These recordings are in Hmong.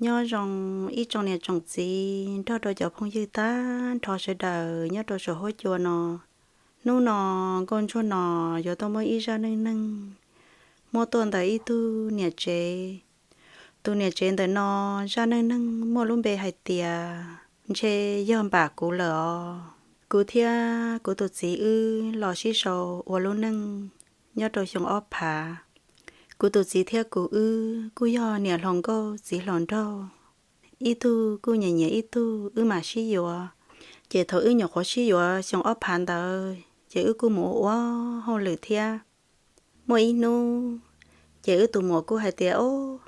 Nyob zoo ib tsoom niam tsoom txiv nrog rau cov phooj ywg tag nrho sawv daws nyob rau saum huab cua no. Hnub no Nkauj Ntsuag no yuav tuaj muaj ib zaj neej neeg muab tuaj ntawm ib tug niam tsev. Tus niam tsev ntawm no zaj neej neeg muaj lub npe hais tias ntshe yog npam kuv lawm os. Kuv thiab kuv tus txiv wb los sib sau ua lub neej nyob rau xyoo ob phav. Kuv tus txiv thiab kuv wb kuj yog niam hluas nkauj txiv hluas nraug, ib tug kuj nyiam nyiam ib tug wb mam sib yuav. Ces thaum wb nyuam qhuav sib yuav xyoo ob phav ntawd ces wb kuj mus ua ua hauj lwm thiab. Muaj ib hnub ces wb tus muam kuj hais tias, Ob,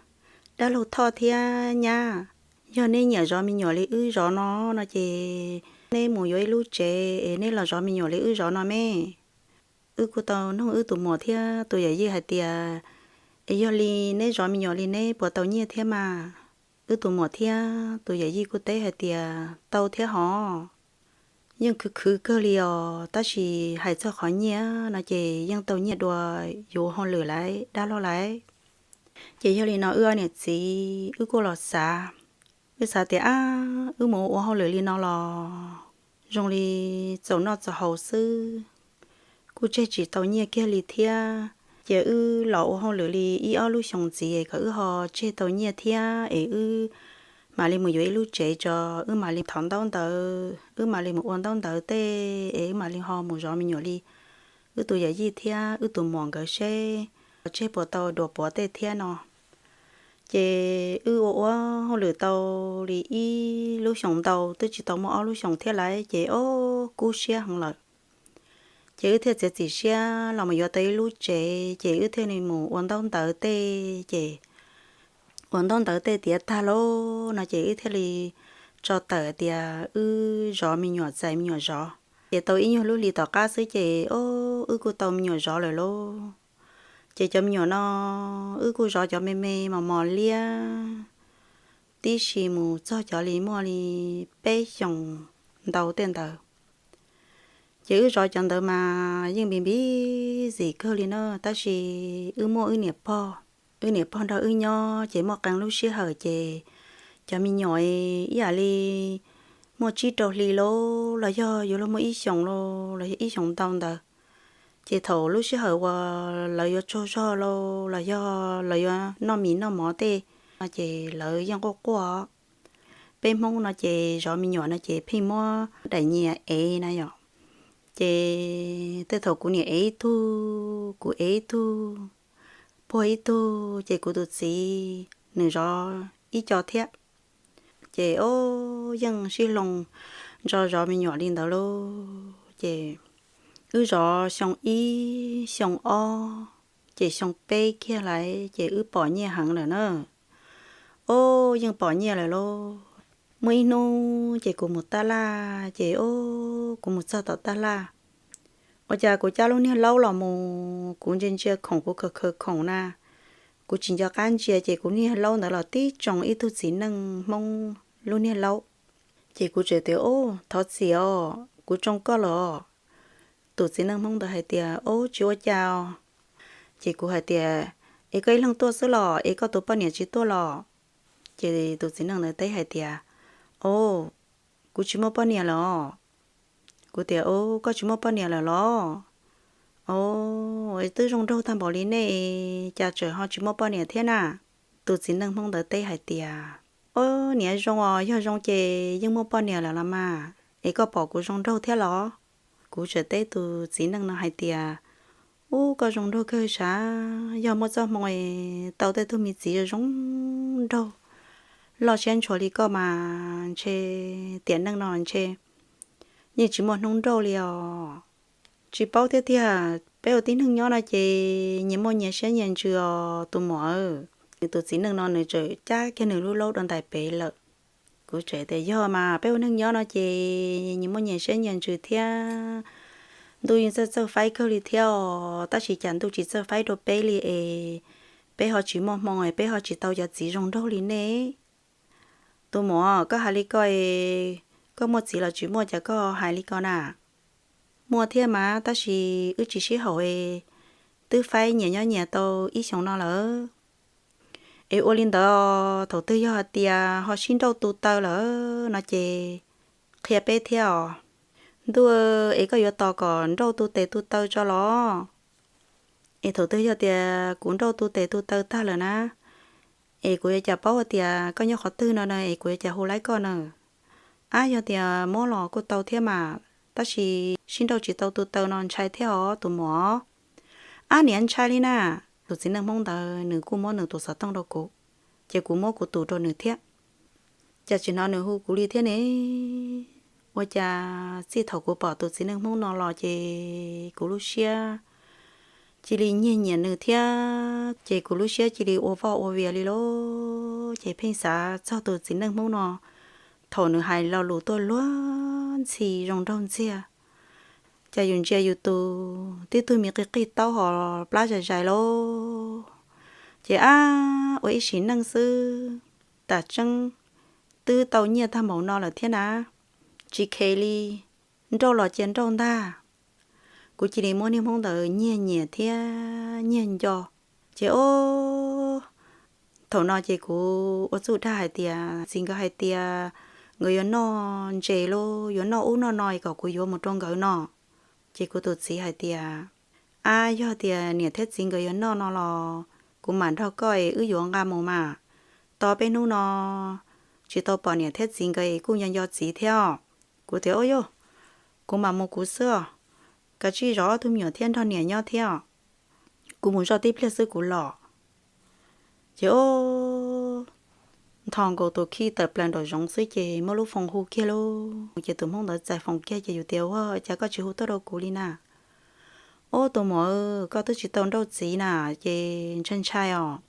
dab laug Thoj thiab nyab, yog neb nyiam zov me nyuam li wb zov no no ces neb mus yuav ib lub tsev es neb los zov me nyuam li wb zov no me. Wb kuj tau nug wb tus muam thiab tus yawm yij hais tias, Es yog li neb zov me nyuam li neb puas tau nyiaj thiab mas? Wb tus muam thiab tus yawm yij kuj teb hais tias, Tau thiab hov. Yeej khwv khwv kawg li os, tab sis hais txog qhov nyiaj no ces yeej tau nyiaj dua yuav hauj lwm lawm dab laug lawm. Ces yog li no wb ob niam txiv wb kuj los xav, wb xav tias, Ab, wb mus ua hauj lwm li no los zoo li txaus noj txaus haus xwb, kuj tseg tsis tau nyiaj kiag li thiab. Ces wb los ua hauj lwm li ib ob lub xyoos ntxiv kom wb ho tseg tau nyiaj thiab es wb mam li mus yuav ib lub tsev tso, wb mam li thov ntaub ntawv, wb mam li mus ua ntaub ntawv tej es wb mam li ho mus zov me nyuam li wb tus yawm yij thiab wb tus muam nkawd seb tseg puas tau dua puav tej thiab no. Ces wb ua ua hauj lwm tau li ib lub xyoos ntau, twb tsis tau muaj ob lub xyoos thiab lawm ces ob kub siab heev lawm. Ces wb thiaj txiav txim siab los mus yuav tau ib lub tsev, ces wb thiaj li mus ua ntaub ntawv tej. Ces ua ntaub ntawv tej tiav tag lauj no ces wb thiaj li tso tawm tias wb zov me nyuam, txais me nyuam zov. Ces tau ib nyuag lub hlis tom qab xwb ces ob wb kuj tau me nyuam zov lawm lauj. Ces cov me nyuam no wb kuj zov cov me me mos mos liab tib si mus txog cov li muaj li peb xyoos ntau tej ntawd. Ces wb zov cov ntawd mas yeej npis npis zim kawg li na, tab sis wb muaj wb niam pog, wb niam pog nrog wb nyob ces muaj qee lub sij hawm ces cov me nyuam ib yam li muaj tsib rau hli lauj, los yog yuav luag muaj ib xyoos lauj, los yog ib xyoos ntau ntawd. Ces thaum lub sij hawm uas lawv yuav tsaug zog lauj, los yog lawv yuav noj mis noj mov tej no ces lawv yeej quaj quaj. Peb Hmoob no ces zov me nyuam no ces pheej muab daim nyias ev na yom. Ces tej thaum kuv niam ev ib tug, kuv ev ib tug, puag ib tug, ces kuv tus txiv nws zov ib co thiab. Ces ob yeej sib hloov ntso zov me nyuam li ntawd lauj. Ces wb zov xyoo ib, xyoo ob, ces xyoo peb kiag lawm ces wb pom nyiaj heev lawm na. Ob yeej pom nyiaj lawm lauj. Muaj ib hnub ces kuv mus tab laj, ces ob kuv mus txog tom tab laj, ua cas kuv cab lub niag laub los mus, kuv ntsia ntsia khoom, kuv khaws khaws khoom na, kuv tsis nco qab ntsia ces kuv niag laub ntawd los tib tsoo ib tug txiv neej Hmoob lub niag laub. Ces kuv tseem tias, Ob, thov txim os, kuv tsoo koj los? Tus txiv neej Hmoob ntawd hais tias, Ob, tsis ua cas os. Ces kuv hais tias, Es koj ib leeg tuaj xwb los es koj tus poj niam tsis tuaj los? Ces tus txiv neej ntawd teb hais tias, Ob, kuv tsis muaj poj niam lawm os. Kuv tias, Ob, koj tsis muaj poj niam lawm los? Ob, twb zoo nraug tag npaum li nej, cas tseem ho tsis muaj poj niam thiab na? Tus txiv neej Hmoob ntawd teb hais tias, Ob, niam zoo os, yog zoo ces yeej muaj poj niam lawm los mas, es koj pom kuv zoo nraug thiab los? Kuv tseem teb tus txiv neej no hais tias, Ub, koj zoo nraug kawg sav, yog muaj txoj hmoo es tau tej tug me txiv zoo zoo nraug loj siab ntshua li koj mas ntshe tiam neej no ntshe yeej tsis muaj hnub nrauj li os. Tsis paub thiab tiag, peb ua tib neeg nyob no ces nyias muaj nyias siab nyias ntsws os tus muam. Tus txiv neej no nws tseem cab kiag nws lub laub dua ntais pem lawm. Kuv tseem tias, Yog mas, peb ua neeg nyob no ces nyias muaj nyias siab nyias ntsws thiab. Ntuj yeej txawj txawj faib kawg li thiab os, tab sis cas ntuj tsis txawj faib rau peb li es peb ho tsis muaj hmoo es peb ho tsis tau cov txiv zoo nraug li nej. Tus muam, koj hais li ko es koj muaj txiv los tsis muaj cas koj hais li ko na? Muaj thiab mas, tab sis wb tsis sib haum es twb faib nyias nyob nyias tau ib xyoos no lawm. Es ua li ntawd, thaum twg yog hais tias ho sib nrauj tu taw lawm no ces qhia peb thiab os. Ntuj, es koj yuav tos kom nrauj tu tes tu taw tso los? Es thaum twg yog tias kuv nrauj tu tes tu taw tag lawm na, es kuv yuav cas paub hais tias koj nyob qhov twg no na, es kuv yuav cas hu laib koj na? Ab, yog tias mob los kuj tau thiab mas, tab sis sib nrauj tsis tau tu taw no ntshai thiab os tus muam. Ab, niam, ntshai li na. Tus txiv neej Hmoob ntawd nws kuj muab nws tus xov tooj rau kuv, ces kuv muab kuv tus rau nws thiab. Cas tsis hnov nws hu kuv li thiab ne? Ua cas txij thaum kuv pom tus txiv neej Hmoob no los ces kuv lub siab cia li nyiag nyiam nws thiab, ces kuv lub siab cia li ua voj ua vias li lauj. Ces pheej xav txog tus txiv neej Hmoob no, thaum nws hais lo lus tuaj luag ntxhi zoo nraug ntxiag, cas yus ntsia yus tus tib tug me qig qig taub hos plab zais zais lauj. Ces ab, ua ib sim neej xwb, tam tseeb twb tau nyiaj tag npaum no lawm thiab na, tsis khes li, nrauj los cia nrauj ntag. Kuv cia li muab niag Hmoob ntawd nyiag nyiam thiab nyiag nco. Ces o, thaum no ces kuv ua txuj dag hais tias txiv nkawd hais tias nkawd yuav noj ntses los yuav noj ub noj no es kom kuv yuav mus rau nkawd no. Ces kuv tus txiv hais tias, ab, yog tias niam thiab txiv nkawd yuav noj no los kuv mam nrog koj es wb yuav nqa mus mas. Tos peb hnub no tsis tau pom niam thiab txiv nkawd es kuj nco nco txiv thiab. Kuv tias, o yog, kuv mam mus kuv xwb os, kav tsij zov ob tug me nyuam thiab nrog niam nyob thiab. Kuv mus zoj tib pliag xwb kuv los. Ces o, nthos nkaus tus khij tawm plaws nraum zoov xwb ces muab lub foos hu kiag lauj. Ces tus Hmoob ntawd txais foos kiag ces yus tias, ua cas koj tsis hu tuaj rau kuv li na? Ob, tus muam, koj twb tsis tau nrauj txiv na, ces ntshai ntshai os.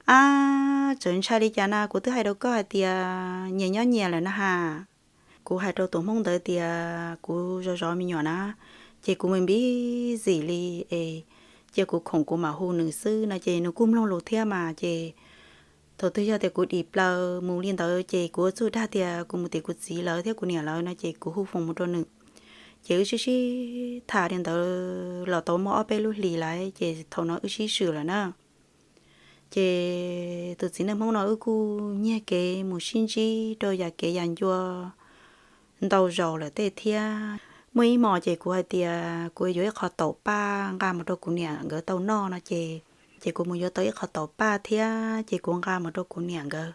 Ab, txawm ntshai li cas na, kuv twb hais rau koj hais tias nyias nyob nyias lawm na has. Kuv hais rau tus Hmoob ntawd tias kuv zov zov me nyuam na, ces kuv me npib zim li es, cia kuv khoom kuv mam hu nws xwb no ces nws kuj mloog lus thiab mas ces thaum twg yog tias kuv dim plaws mus li ntawd ces kuv ua txuj dag tias kuv mus tim kuv txiv lawv thiab kuv niam lawv no ces kuv hu foos mus rau nws. Ces wb sib sib tham li ntawd los tau muaj ob peb lub hlis lawm ces thaum no wb sib swm lawm na. Ces tus txiv neej Hmoob no wb kuj nyiag kev mus sib ntsib rau yam kev yam ncua ntau zaus lawm tej thiab. Muaj ib hmos ces kuv hais tias kuv yuav ib qho taum paj nqa mus rau kuv niam nkawd tau noj no ces, ces kuv mus yuav tau ib qho taum paj thiab ces kuv nqa mus rau kuv niam nkawd.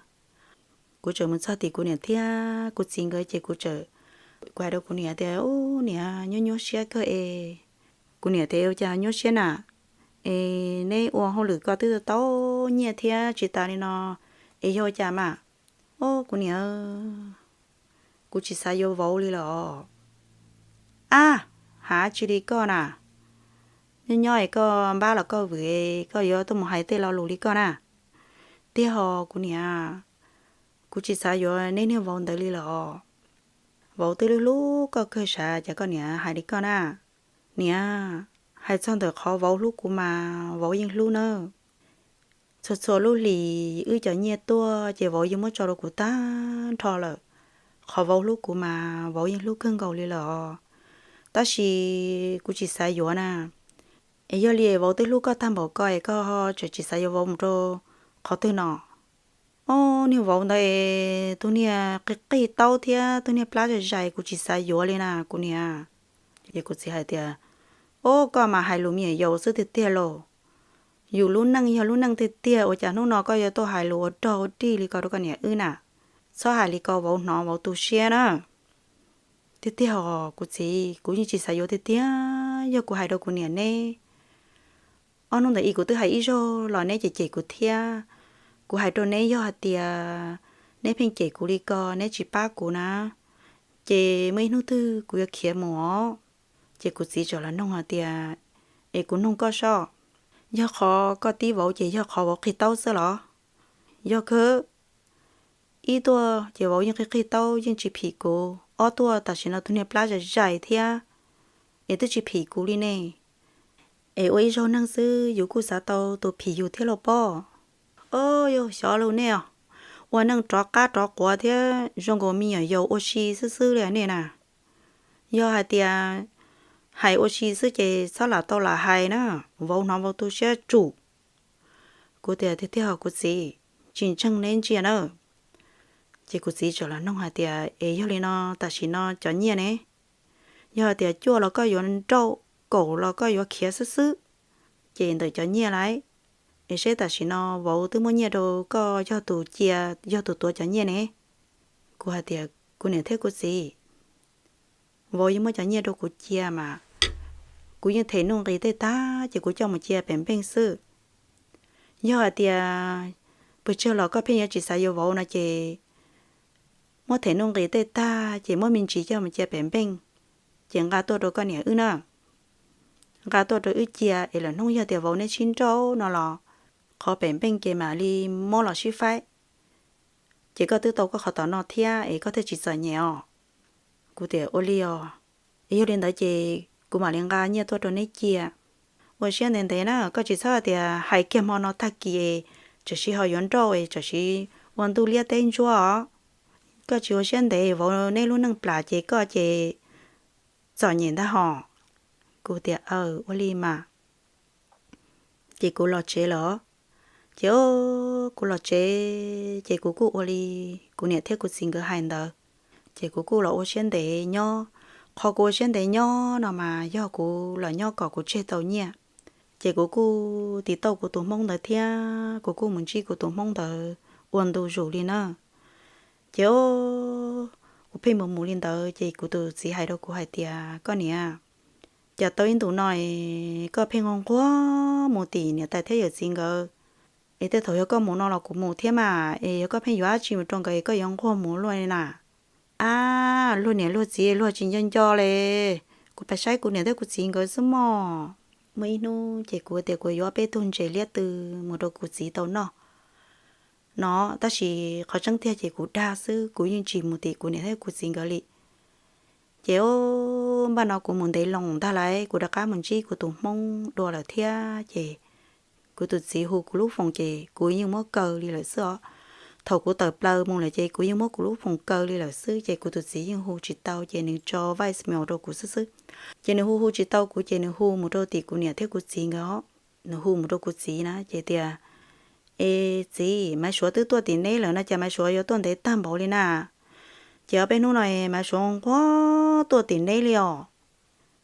Kuv tseem mus txog tim kuv niam thiab kuv txiv nkawd ces kuv tseem, kuv hais rau kuv niam tias, ub, niam, nyuaj nyuaj siab kawg es. Kuv niam tias, ua cas nyuaj siab na? Es neb ua hauj lwm koj twb tau nyiaj thiab tsis tas li no es yog ua cas mas? Ob, kuv niam, kuv tsis xav yuav vauv li lawm os. Ab, hais tsis li koj na, nyob nyob es koj npab los koj vwm, koj yuav tuaj mus hais tej lo lus li koj na. Tiag hos kuv niam, kuv tsis xav yuav neb niag vauv ntawd li lawm os. Vauv twb hlub hlub koj kawg sav cas koj niam hais li koj na. Niam, hais txog ntawm qhov vauv hlub kuv mas vauv yeej hlub nawb. Txhua txhua lub hlis wb cov nyiaj tuaj ces vauv yeej muab tso rau kuv tag nrho lawm. Qhov vauv hlub kuv mas vauv yeej hlub kawg nkaus li lawm os. Tab sis kuv tsis xav yuav na. Es yog li vauv twb hlub koj tag npaum ko es koj tseem tsis xav yuav vauv mus rau qhov twg no? Ob, niag vauv ntawd es tus niag qig qig taub thiab tus niag plab zais zais, kuv tsis xav yuav li na kuv niam. Ces kuv txiv hais tias, ob, koj mas hais lus me nyuam yaus xwb tiag tiag lauj. Yus lub neej yog lub neej tiag tiag, ua cas hnub no koj yuav tuaj hais lus ua rog ua rig li ko rau koj niam wb na? Txhob hais li ko, vauv hnov vauv tu siab na. Tiag tiag os kuv txiv, kuv yeej tsis xav yuav tiag tiag. Yog kuv hais rau kuv niam neb, ob hnub ntawd es kuv twb hais ib zaug los neb cem cem kuv thiab. Kuv hais rau neb, yog hais tias neb pheej cem kuv li ko, neb tsis pab kuv na, ces muaj ib hnub twg kuv yuav khiav mus os. Ces kuv txiv txawm los noog hais tias, es kuv noog koj soj, yog qhov koj tib vauv ces yog qhov vauv qig taub xwb los? Yog kawg. Ib tuaj ces vauv yeej qig qig taub yeej tsis phim kuv, ob tuaj tam sim no tus niag plab zais zais thiab es twb tsis phim kuv li ne. Es ua ib zaug neeg xwb yus kuj xav tau tus phim yus thiab lauj pob. Ob, yog xyov lauj nej os, ua neej rov qab rov quav thiab zoo nkaus me nyuam yaus ua si xwb xwb li nej na. Yog hais tias hais ua si xwb ces txhob lam tau lam hais na, vauv hnov vauv tu siab tsum. Kuv tias, Tiag tiag hos kuv txiv, tsis ntseeg neb ntsia na. Ces kuv txiv txawm los noog hais tias, Es yog li no tam sim no cov nyiaj ne? Yog hais tias cuaj los koj yuav nrauj, kaum los koj yuav khiav xwb xwb, ces ntawm cov nyiaj lawm, es seb tam sim no vauv twb muab nyiaj rau koj yog tus cia, yog tus tuav cov nyiaj ne? Kuv hais tias, Kuv niam thiab kuv txiv, vauv yeej muab cov nyiaj rau kuv cia mas, kuv yeej them nuj nqis tej tag ces kuv coj mus cia pem npeej xwb. Yog hais tias pes tsawg los koj pheej yuav tsis xav yuav vauv no ces muab them nuj nqis tej tag ces muab me ntsis coj mus cia pem npeej, ces nqa tuaj rau koj niam wb na, nqa tuaj rau wb cia es lwm hnub yog tias vauv neb sib nrauj no los qhov pem npeej ces mam li muab los sib faib, ces koj twb tau koj qhov tom no thiab es koj thiaj tsis txom nyem os. Kuv tias, Ua li os, yog li ntawd ces kuv mam li nqa nyiaj tuaj rau neb cia. Ua siab ntev ntev na, koj tsis txhob tias hais kiag hmo no tag kis es tsam sis ho yuav nrauj es tsam sis ua ntuj liab teb ntsuab os. Koj tsis ua siab ntev, vauv neb lub neej plam ces koj ces txom nyem ntag hos. Kuv tias, Aw, ua li mas. Ces kuv los tsev lawm. Ces kuv los tsev ces kuv kuj ua li kuv niam thiab kuv txiv nkawd hais ntawd, ces kuv kuj los ua siab ntev nyob. Qhov kuv ua siab ntev nyob no mas yog kuv los nyob kom kuv tseg tau nyiaj, ces kuv kuj tiv tauj kuv tus hmoob ntawd thiab kuv kuj mus ntsib kuv tus hmoob ntawd ua ntu zus li na. Ces kuv pheej mus mus li ntawd ces kuv tus txiv hais rau kuv hais tias, Koj niam, cas tau ib ntus no koj pheej nquag nquag mus tim niam tais thiab yawm txiv nkawd, es tej thaum yog koj mus no los kuv mus thiab mas, es yog koj pheej yuav dab tsi mus rau nkawd es koj yuav nquag mus luaj li na? Ab, luag niam luag txiv luag tsis nco nco li. Kuv pab saib kuv niam thiab kuv txiv nkawd xwb mog. Muaj ib hnub ces kuv tias kuv yuav peb tug ntses liab tw mus rau kuv txiv tau noj no, tab sis qhov tseeb tiag ces kuv dag xwb, kuv yeej tsis mus tim kuv niam thiab kuv txiv nkawd li. Ces npaj no kuv mus ntev loo ntag lawm, kuv rov qab mus ntsib kuv tus hmoob dua lawm thiab ces kuv tus txiv hu kuv lub foos ces kuv yeej muab kaw li lawm xwb os. Thaum kuv tawm plaws mus lawm ces kuv yeej muab kuv lub foos kaw li lawm xwb ces kuv tus txiv yeej hu tsis tau ces nws tso voicemail rau kuv xwb xwb. Ces nws hu hu tsis tau kuv ces nws hu mus rau tim kuv niam thiab kuv txiv nkawd, nws hu mus rau kuv txiv na ces tias, Es txiv, Maiv Suav twb tuaj tim neb lawm no cas Maiv Suav yuav tuaj ntev tag npaum li na? Ces ob peb hnub no Maiv Suav nquag tuaj tim neb li os.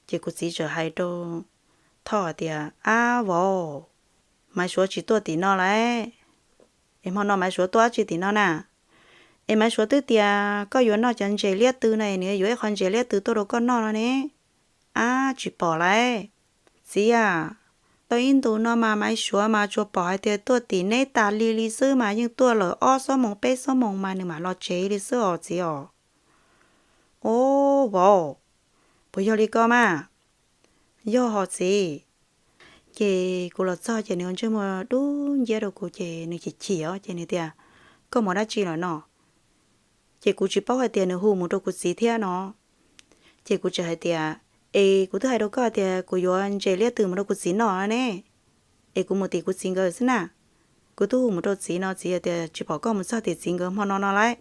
Ces kuv txiv txawm hais rau Thoj hais tias, Ab vauv, Maiv Suav tsis tuaj tim no lawm. Es hmo no Maiv Suav tuaj dab tsi tim no na? Es Maiv Suav twb tias koj yuav noj cov ntses liab tw no es nws yuav ib qho ntses liab tw tuaj rau koj noj no ne. Ab, tsis pom lawm. Txiv a, tau ib ntus no mas Maiv Suav mas tsuas pom hais tias tuaj tim neb tas li li xwb mas yeej tuaj lawm ob xuab moos peb xuab moos mas nws mam los tsev li xwb os txiv os. Ob vauv, puas yog li ko mas? Yog hos txiv. Ces kuv los txog ces nws ua ntsej muag dub nciab rau kuv ces nws chim chim os ces nws tias, Koj mus dab tsi lawm no? Ces kuv tsis paub hais tias nws hu mus rau kuv txiv thiab no. Ces kuv txawm hais tias, Es kuv twb hais rau koj tias kuv yuav ntses liab tw mus rau kuv txiv noj ne, es kuv mus tim kuv txiv nkawd xwb na. Kuv twb hu mus rau txiv no txiv tias tsis pom koj mus txog tim txiv nkawd hmo no no lawm.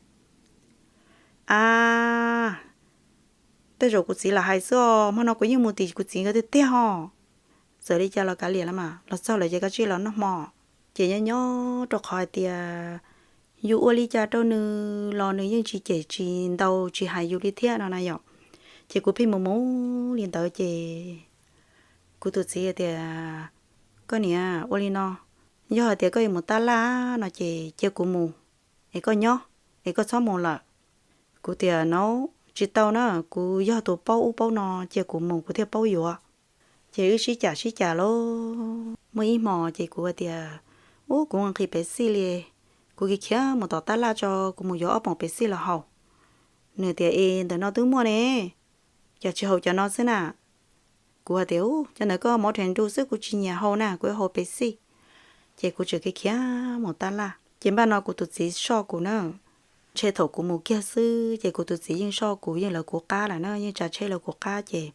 A, tej zaum kuv txiv lam hais xwb os, hmo no kuv yeej mus tim kuv txiv nkawd tiag tiag os. Txawm li cas los kav liam los mas los txog lawm ces koj cia li los noj hmo. Ces nyob nyob rau qhov hais tias yus ua li cas rau nws los nws yeej tsis cem tsis ntaus tsis hais yus li thiab no na yom. Ces kuv pheej mus mus li ntawd ces kuv tus txiv tias, Koj niam, ua li no, yog hais tias koj yuav mus tab laj no ces cia kuv mus, es koj nyob, es koj txhob mus lawm. Kuv tias, No, tsis tau na, kuv yog tus paub ub paub no, cia kuv mus kuv thiaj paub yuav. Ces wb sib cam sib cam lauj, muaj ib hmo ces kuv tias, Ub, kuv nqhis pev xij li, kuv khiav khiav mus tom tab laj tso, kuv mus yuav ob poom pev xij los haus. Nws tias, Es ntawm no twb muaj ne, cas tsis haus cov no xwb na? Kuv hais tias, Ub, cov ntawd koj mov rhe nru xwb, kuv tsis nyiam haus na, kuv yuav haus pev xij. Ces kuv tseem khiav khiav mus tab laj ces npaj no kuv tus txiv soj kuv na. Ntshe thaum kuv mus kiag xwb ces kuv tus txiv yeej soj kuv, yeej lawv kuv qab lawm na, yeej tsav tsheb lawv kuv qab ces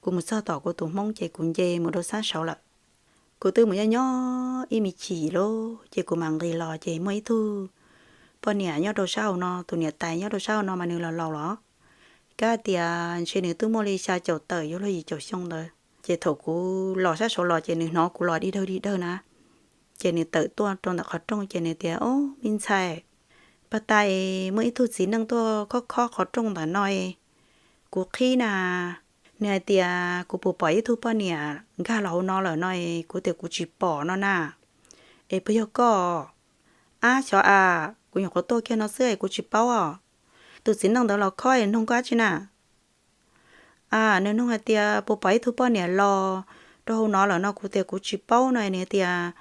kuv mus txog tom kuv tus hmoob ces kuv nce mus rau sab saud lawm. Kuv twb mus nyob nyob ib me chim lauj ces kuv mam nqis los ces muaj ib tug poj niam nyob rau sab hauv no, tus niam tais nyob rau sab hauv no mas nws los laus los, kab tias ntshe nws twb muaj li xya caum tawm yuav luag yim caum xyoo ntawd. Ces thaum kuv los sab saud los ces nws hnov kuv los dig dawg dig dawg na, Ces nws tawm tuaj rau ntawm qhov rooj ces nws tias, Ob, me ntxhais, pag tas muaj ib tug txiv neej tuaj khob khob qhov rooj ntawm no, kuv qhib na. Nws hais tias kuv puas pom ib tug poj niam nkag los hauv no lawm no, kuv tias kuv tsis pom no na. Es puas yog koj? Ab, xyov a, kuv nyuam qhuav tuaj kiag no xwb es kuv tsis paub os. Tus txiv neej ntawd los khob es nug koj dab tsi na? A, nws nug hais tias puas pom ib tug poj niam los rau hauv no lawm no, kuv tias kuv tsis paub no. Nws tias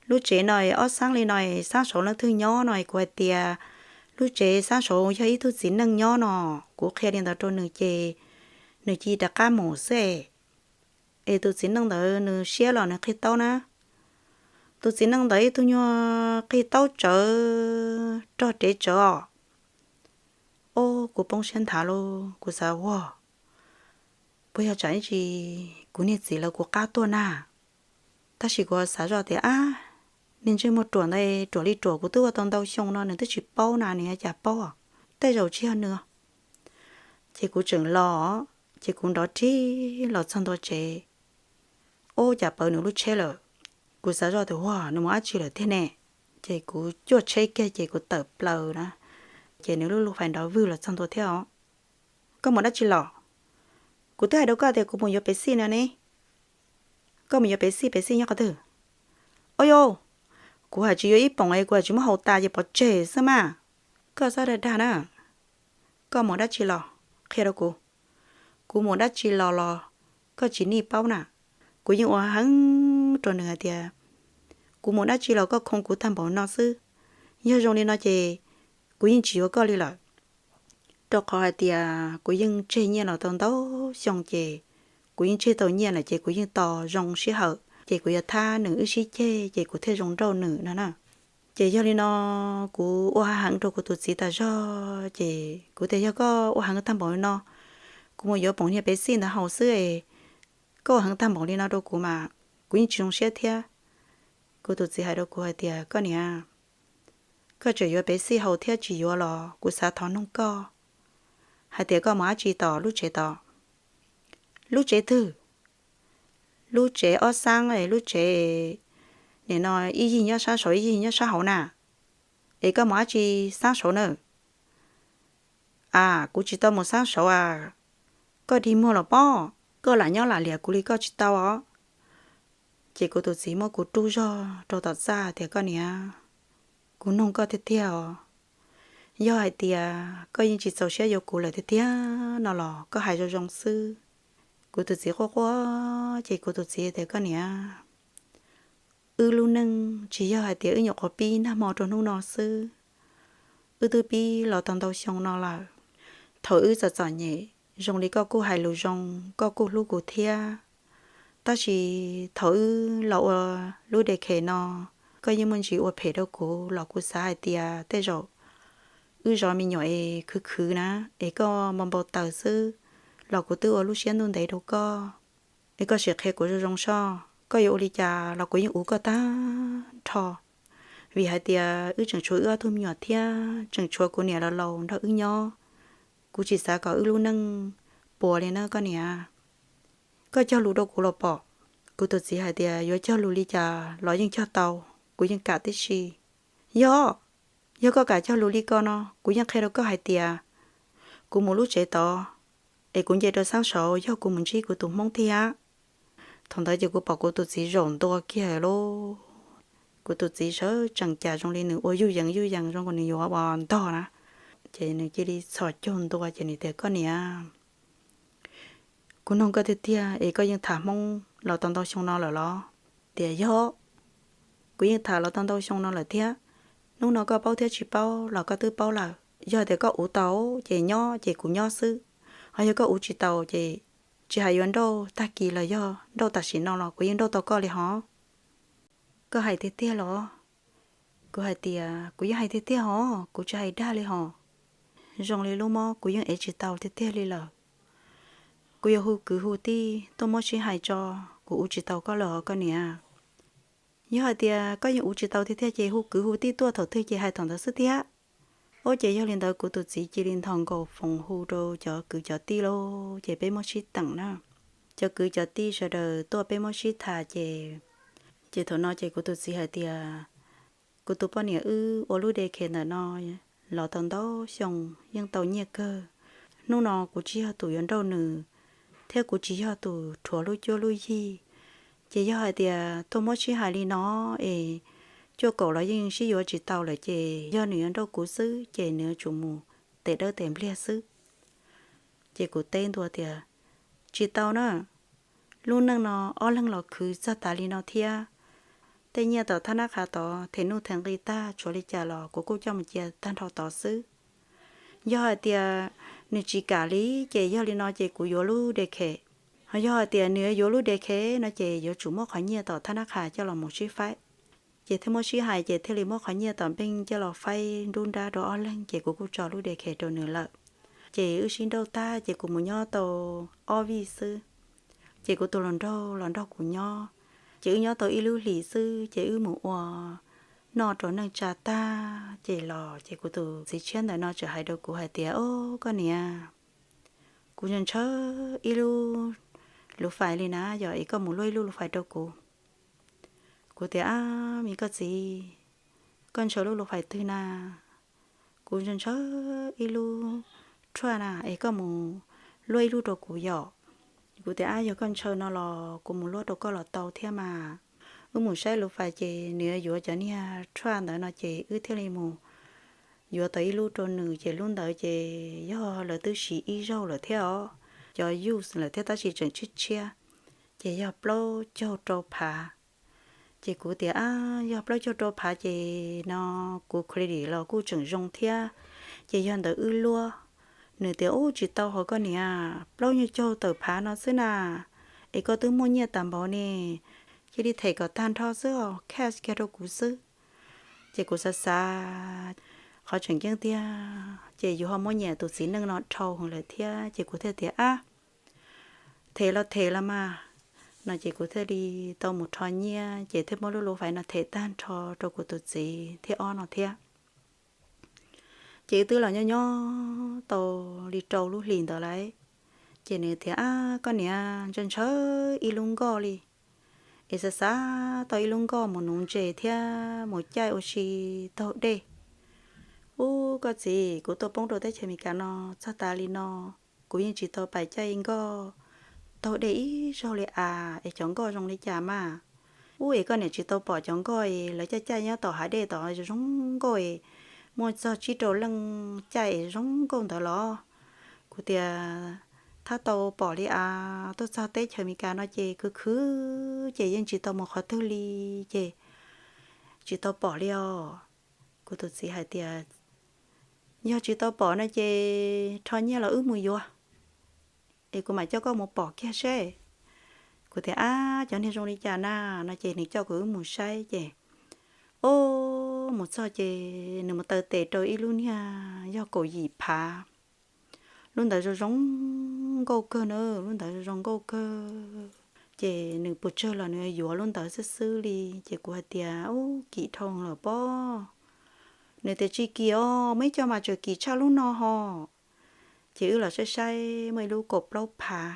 lub tsev no ob xab li no, xab saud leej twg nyob no? Kuv hais tias lub tsev xab saud yog ib tug txiv neej nyob no. Kuv qhia li ntawd rau nws ces nws cia li rov qab mus xwb. Es tus txiv neej ntawd nws siab los nws qhig taub na. Tus txiv neej ntawd ib tug nyuag qhig taub tsawv rog rev tsawv os. Ob, kuv poob siab nthav lauj, kuv xav, Ua, puas yog tsam ib ntsis kuv niag txiv lawv kuv qab tuaj na? Tab sis kuv xav zoj tias, Ab, niag ntsej muag ruam ntawd ruam li ruam, kuv twb ua tau ntau xyoo no nws twb tsis paub na, nws yuav cas paub? Tej zaum tsis yog nws. Ces kuv tseem los, ces kuv nrov rhib los txog ntua tsev. Ob, cas pawv nws lub tsheb lawm. Kuv xav zoj tias, Ua, nws mus dab tsi lawm tiag ne? Ces kuv cuaj tsheb kiag ces kuv tawm plaws na, ces nws lub lub fais nrov vwg los txog ntua thiab os. Koj mus dab tsi los? Kuv twb hais rau koj tias kuv mus yuav pev xij no ne. Koj mus yuav pev xij, pev xij nyob qhov twg? Ob yau, kuv hais tsis yuav ib poom es kuv hais tsis muab haus tas ces pov tseg xwb mas. Koj txhob dag dag na. Koj mus dab tsi los qhia rau kuv. Kuv mus dab tsi los los koj tsis nij paub na. Kuv yeej ua heev rau nws hais tias kuv mus dab tsi los koj khoo kuv tag npaum no xwb. Yog zoo li no ces kuv yeej tsis yuav koj li lawm. Rau qhov hais tias kuv yeej tseg nyiaj los tau ntau xyoo ces kuv yeej tseg tau nyiaj lawm ces kuv yeej tos zoo sij hawm ces kuv yuav thab nws wb sib ceg ces kuv thiaj zoo nrauj nws no na. Ces yog li no kuv ua heev rau kuv tus txiv tas zog ces kuv tias yog koj ua heev tag npaum li no, kuv mus yuav poom niag pev xij ntawd haus xwb es, koj ua heev tag npaum li no rau kuv mas kuv yeej tsis zoo siab thiab. Kuv tus txiv hais rau kuv hais tias koj niam, koj tseem yuav pev xij haus thiab tsis yuav los kuv xav thov noog koj hais tias koj mus dab tsi tom lub tsev tod? Lub tsev twg? Lub tsev ob xab, lub tsev nim no ib yig nyob sab saud ib yig nyob sab hauv na. Es koj mus dab tsi xab saud na? A, kuv tsis tau mus xab saud a. Koj dig muag los pob, koj lam nyob lam liam kuv li koj tsis tau os. Ces kuv tus txiv muab kuv rub zog rau tom txaj tias koj niam, kuv noog koj tiag tiag os, yog hais tias koj yeej tsis txaus siab yuav kuv lawm tiag tiag no los koj hais zoo zoo xwb. Kuv tus txiv quaj quaj ces kuv tus txiv tias koj niam, wb lub neej tsis yog hais tias wb nyuam qhuav pib nag hmo rau hnub no xwb, wb twb pib los tau ntau xyoo no lawm. Thaum wb txom txom nyem zoo li koj kuj hais lus zoo, koj kuj hlub kuv thiab. Tab sis thaum wb los ua lub dej khem no, koj yeej muaj ntsis ua phem rau kuv los kuv xav hais tias tej zaum wb zov me nyuam es khwv khwv na, es koj npau npau taws xwb los kuv twb ua lub siab ntuj ntev rau koj. Es koj sim qhia kuv zoo zoo soj, koj yuav ua li cas los kuv yeej uv koj tag nrho. Vim hais tias wb tseem tshuav wb ob tug me nyuam thiab tseem tshuav kuv niam laus laus nrog wb nyob. Kuv tsis xav kom wb lub neej puas li na koj niam. Koj cog lus rau kuv los pom. Kuv tus txiv hais tias yuav cog lus li cas los yeej cog tau, kuv yeej kam tib si. Yog, yog koj kam cog lus li ko no kuv yeej qhia rau koj hais tias kuv mus lub tsev tod es kuv nce rau xab saud yog kuv mus ntsib kuv tus hmoob tiag. Thaum ntawd ces kuv pom kuv tus txiv zaum ntua kiag lauj. Kuv tus txiv sawv tsees cas zoo li nws ua yuj yees yuj yees zoo nkaus nws yuav ua ntog na. Ces nws cia li txhos caug ntua ces nws tias koj niam, kuv noog koj tiag tiag es koj yeej tham hmoob los tau ntau xyoo no lawm los? Tias yog, kuv yeej tham los tau ntau xyoo no lawm thiab. Hnub no koj paub thiab tsis paub los koj twb paub lawm. Yog tias koj uv tau ces nyob ces kuv nyob xwb, ho yog koj uv tsis tau ces tsis hais yuav nrauj tag kis los yog nrauj tam sim no los kuv yeej nrauj tau koj li hos. Koj hais tiag tiag los? Kuv hais tias kuv yeej hais tiag tiag hos, kuv tsis hais dag li hos. Zoo li lub mob kuv yeej ev tsis tau tiag tiag li lawm. Kuv yuav hu kwv hu tij tuaj muab sib hais tso, kuv uv tsis tau koj lawm os koj niam. Yog hais tias koj yeej uv tsis tau tiag tiag ces hu kwv hu tij tuaj thaum twg ces hais thaum ntawd xwb tiag. Ua ces yog li ntawd kuv tus txiv cia li nthos nkaus foos hu rau cov kwv cov tij lauj, ces peb muab sib teem na. Cov kwv cov tij sawv daws tuaj peb muab sib tham ces Ces thaum no ces kuv tus txiv hais tias, kuv tus poj niam wb ua lub daycare ntawm no los tau ntau xyoo, yeej tau nyiaj kawg. Hnub no kuv tsis yog tus yuav nrauj nws, thiab kuv tsis yog tus rhuav lub cuab lub yig. Ces yog hais tias tuaj muab sib hais li no es cuaj kaum los yeej sib yuav tsis tau lawm, ces yog nws yuav nrauj kuv xwb ces nws yuav tsum mus tes dawb tes npliag xwb. Ces kuv teb ntua tias, tsis tau na, lub neej no ob leeg los khwv txog tas li no thiab. Tej nyiaj tom thab nab qha tod them nuj them nqi tag, tshuav li cas los kuv kuj coj mus cia tag nrho tod xwb. Yog hais tias nws tsis kam li, ces yog li no ces kuv yuav lub daycare. Ho yog hais tias nws yuav lub daycare no ces yuav tsum muab qhov nyiaj tom thab nab qha coj los mus sib faib. Ces thiaj muab sib hais, ces thiaj li muab qhov nyiaj tom bank coj los faib nruab nrab rau ob leeg, ces kuv kuj tso lub daycare rau nws lawm. Ces wb sib nrauj tag ces kuv mus nyob tau ob vij xwb, ces kuv tus hluas nraug los nrog kuv nyob. Ces wb nyob tau ib lub hlis xwb ces wb mus ua noj rau neej tsa tag ces los, ces kuv tus txiv tshiab ntawm no txawm hais rau kuv hais tias, o, koj niam, kuv ntshaw ntshaw ib lub lus fais li na, yog es koj mus luaj ib lub lus fais rau kuv. Kuv tias, ab, me koj txiv, koj ntshaw lub lus fais twg na? Kuv ntshaw ntshaw ib lub truck na, es koj mus luaj ib lub rau kuv yom. Kuv tias, ab, yog koj ntshaw no los kuv mus luaj rau koj los tau thiab mas. Wb mus saib lus fais ces nws yuav cov niag truck ntawd no ces wb thiaj li mus yuav tau ib lub rau nws, ces lub ntawd ces yog lawv twb siv ib zaug lawm thiab os, cov used lawm thiab tab sis tseem tshiab tshiab, ces yog plaub caug rau phav. Ces kuv tias, ab, yog plaub caug rau phav ces no kuv credit los kuj tseem zoo thiab, ces yog ntawd wb luaj. Nws tias, ub, tsis tau hos koj niam, plaub caug tawm phav no xwb na, es koj twb muaj nyiaj tas npaum ne, cia li them kom tag nrho xwb os, cash kiag rau kuv xwb. Ces kuv xav xav, qhov tseem ceeb tiag ces yus ho muab nyiam tus txiv neej no dhau heev lawm thiab, ces kuv thiaj tias, ab, them los them los mas, no ces kuv thiaj li tau mus rho nyiaj ces thiaj muab lub lus fais no them tag nrho rau kuv tus txiv thiab ob no thiab. Ces wb twb los nyob nyob tau li rau lub hlis ntawd lawm, ces nws tias, ab, koj niam, ntshaw ntshaw ib lub nkoj li, es xav xav tau ib lub nkoj mus nuv ntses thiab mus caij ua si taug dej. Ub, koj txiv, kuv tuaj poob rau teb chaws Amelikas no txog tas li no, kuv yeej tsis tau pais caij nkoj taug dej ib zaug li as, es cov nkoj zoo li cas mas? Ub, es koj niam tsis tau pom cov nkoj es lawv caij caij nyob tom hav dej tod zoo nkauj es muaj txog tsib rau leej caij es zoo nkauj ntawd los? Kuv tias, thab tau pom li as, tuaj txog teb chaws Amelikas no ces khwv khwv ces yeej tsis tau mus qhov twg li, ces tsis tau pom li os. Kuv tus txiv hais tias, yog tsis tau pom no ces rho nyiaj los wb mus yuav, es kuv mam coj koj mus pom kiag seb. Kuv tias, ab, cov niag zoo li cas na? No ces nws coj kuv wb mus saib ces, o, mus txog ces nws mus taw tes rau ib lub niag yog kaum yim phav. Lub ntawd zoo zoo nkauj kawg na, lub ntawd zoo zoo nkauj kawg. Ces nws pus tsawg los nws yuav lub ntawd xwb xwb li. Ces kuv hais tias, ub, kim dhau lawm pob. Nws tias, tsis kim os, muaj ib co mas tseem kim tshaj lub no ho. Ces wb los saib saib muaj ib lub kaum plaub phav.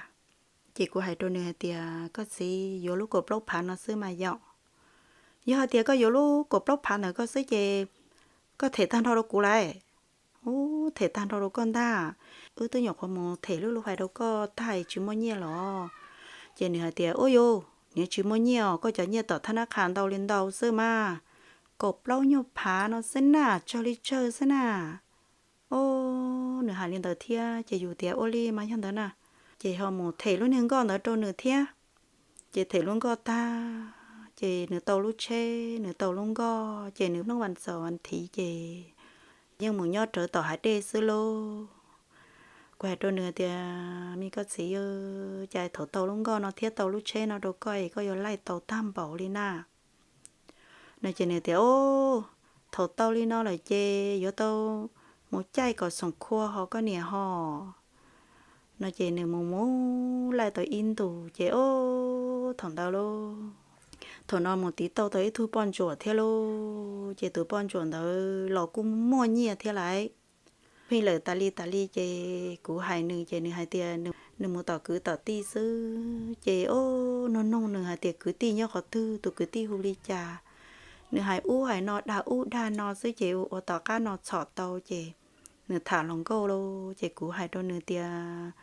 Ces kuv hais rau nws hais tias, koj txiv, yuav lub kaum plaub phav no xwb mas yom. Yog hais tias koj yuav lub kaum plaub phav ntawd koj xwb ces koj them tag nrho rau kuv lawm. Ub, them tag nrho rau koj ntag. Wb twb nyuam qhuav mus them lub lus fais rau koj tag es tsis muaj nyiaj los? Ces nws hais tias, ub, yus, nws tsis muaj nyiaj os, koj cov nyiaj tom thab nab qha ntau li ntau xwb mas, kaum plaub nyuag phav no xwb na, tsawg li tsawg xwb na. O, nws hais li ntawd thiab ces yus tias ua li mas yog ntawd na, ces ho mus them lub niag nkoj ntawd rau nws thiab. Ces them lub nkoj tag ces nws tau lub tsheb, nws tau lub nkoj, ces nws hnub vas txaum vas thiv ces yeej mus nyob rawv tom hav dej xwb lauj. Kuv hais rau nws tias, me koj txiv, cas thaum tau lub nkoj no thiab tau lub tsheb no rau koj es koj yuav laij tau tag npaum li na? No ces nws tias, o, thaum tau li no lawm ces yuav tau mus caij kom xoom khua ho koj niam ho. No ces nws mus mus laij tau ib ntus ces, o, thaum ntawd lauj, thaum no mus tiv tauj tau ib tug poj ntsuam thiab lauj, ces tus poj ntsuam ntawd los kuj muaj nyiaj thiab lawm. Pheej lawm tas li tas li ces kuv hais nws ces nws hais tias nws mus tom kwv tom tij xwb. Ces o, nug nug nws hais tias kwv tij nyob qhov twg, tus kwv tij hu li cas. Nws hais ub hais no dag ub dag no xwb ces ua tom qab no txhom tau ces nws tham hluas nkauj lauj. Ces kuv hais rau nws tias,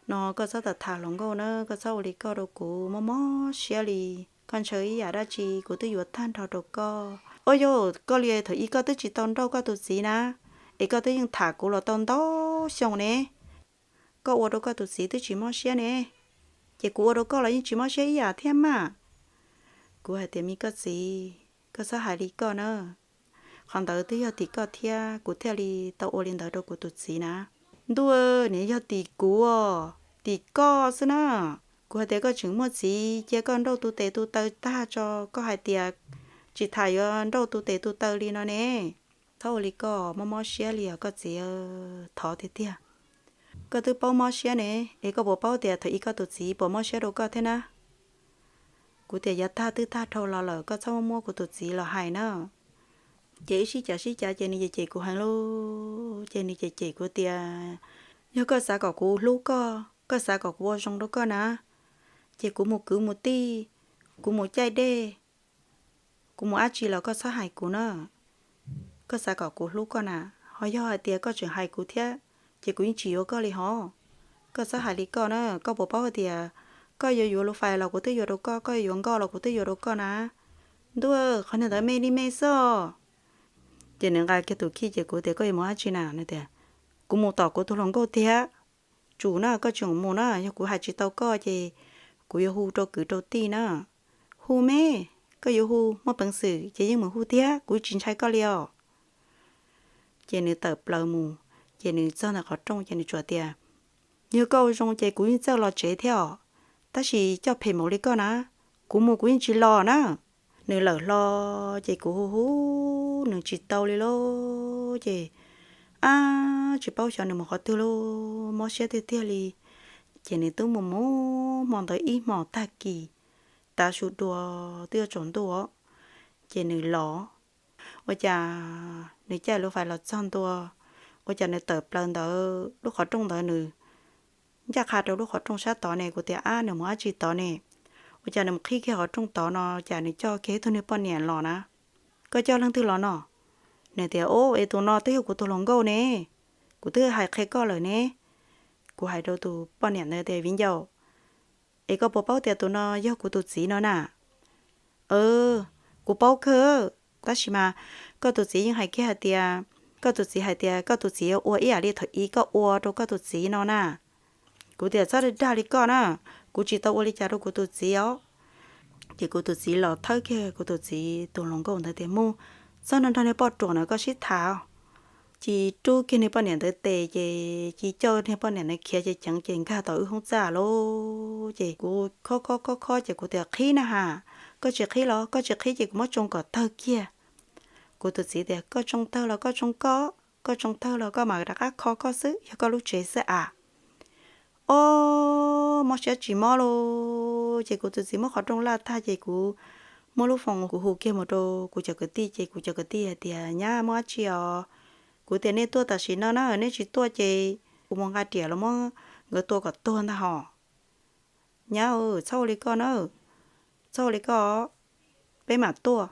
no koj txhob tham hluas nkauj na, koj txhob ua li koj rau kuv, mob mob siab li. Koj ntshaw ib yam dab tsi kuv twb yuav tag nrho rau koj. Ua yog koj li thaum ub koj twb tsis tau nrauj koj tus txiv na, es koj twb yeej tham kuv los tau ntau xyoo ne. Koj ua rau koj tus txiv twb tsis mob siab ne, ces kuv ua rau koj los yeej tsis mob siab ib yam thiab mas. Kuv hais tias me koj txiv, koj txhob hais li koj na. Qhov ntawd twb yog tim koj thiab kuv thiaj li tau ua li ntawd rau kuv tus txiv na. Ntuj, nws yog tim kuv, tim koj xwb na. Kuv hais tias koj tseem muaj txiv cia koj nrauj tus tes tus taw tag tso, koj hais tias tsis tham yuav nrauj tus tes tus taw li no ne. Txhob ua li koj, mob mob siab li os koj txiv, thov tiag tiag. Koj twb paub mob siab ne, es koj puas paub tias thaum ub koj tus txiv puas mob siab rau koj thiab na? Kuv tias yav tag twb tag dhau los lawm, koj txhob muab kuv tus txiv los hais na. Ces ib sib cav sib cav ces nws cem cem kuv heev lauj. Ces nws cem cem kuv tias, yog koj xav kom kuv hlub koj, koj xav kom kuv ua zoo rau koj na, ces kuv mus kwv mus tij, kuv mus caij dej, kuv mus dab tsi los koj txhob hais kuv na. Koj xav kom kuv hlub koj na, ho yog hais tias koj tseem hais kuv thiab, ces kuv yeej tsis yuav koj li hov. Koj txhob hais li koj na, koj puas paub hais tias koj yuav yuav lus fais los kuv twb yuav rau koj, koj yuav nkauj los kuv twb yuav rau koj na. Ntuj, qhov niag ntawd me li me xwb. Ces nws nqa kiag tus khij ces kuv tias koj yuav mus dab tsi na? Nws tias kuv mus tom kuv tus hluas nkauj tiag. Tsum na, koj tsis mus na, yog kuv hais tsis tau koj ces kuv yuav hu rau kwv rau tij na. Hu me, koj yuav hu muaj peev xwm ces yeej mus hu tiag, kuv tsis ntshai koj li os. Ces nws tawm plaws mus, ces nws txog ntawm qhov rooj ces nws tsuas tias, yog koj ua zoo ces kuv yeej txawj los tsev thiab os, tab sis coj phem npaum li koj na, kuv mus kuv yeej tsis los na. Nws lawm hlo, ces kuv hu hu nws tsis tau li lauj. Ces ab, tsis paub xyov nws mus qhov twg lauj, mob siab tiag tiag li. Ces nws twb mus mus hmo ntawd ib hmos tag kis, tav su dua twb yuav tsaus ntuj os, ces nws los. Ua cas nws caij lus fais los txog ntua, ua cas nws tawm plaws ntawd lub qhov rooj ntawd nws ncaj qha rau lub qhov rooj sab tod ne. Kuv tias ab, nws mus dab tsi tod ne? Ua cas nws mus qhib kiag qhov rooj tod no, cas nws coj kiag ib tug niag poj niam los na. Koj coj leej twg los no? Nws tias, o, es tus no twb yog kuv tus hluas nkauj ne, kuv twb hais qhia koj lawm ne. Kuv hais rau tus poj niam ntawd tias, viv ncaus, es koj puas paub tias tus no yog kuv tus txiv no na? Kuv paub kawg, tab sis mas koj tus txiv yeej hais kiag hais tias, koj tus txiv hais tias koj tus txiv yuav ua ib yam li thaum ub koj ua rau koj tus txiv no na. Kuv tias txhob dag dag li koj na, kuv tsis tau ua li cas rau kuv tus txiv os. Ces kuv tus txiv los thawb kiag kuv tus txiv tus hluas nkauj ntawd tias mus, txhob nrog niag poj ruam ntawd koj sib tham. Cia li rub kiag niag poj niam ntawd tes ces cia li coj niag poj niam ntawd khiav ceev ceev ces nkag tom wb hoob txaj lauj. Ces kuv khob khob khob khob ces kuv tias qhib na has, koj tsis qhib los koj tsis qhib ces kuv muab tsoo kom tawg kiag. Kuv tus txiv tias koj tsoo tawg los koj tsoo koj, koj tsoo tawg los koj mam rov qab kho koj xwb, yog koj lub tsev xwb as. Ob, mob siab tsis mob lauj. Ces kuv tus txiv muab qhov rooj laj tag ces kuv muab lub foos kuv hu kiag mus rau kuv cov kwv tij ces kuv cov kwv tij hais tias nyab, muaj dab tsi os? Kuv tias nej tuaj tam sim no na, nej tsis tuaj ces kuv mus nqa riam los muab nkawd tua kom tuag ntag hos. Nyab, txhob ua li koj na, txhob ua li koj, peb mam tuaj.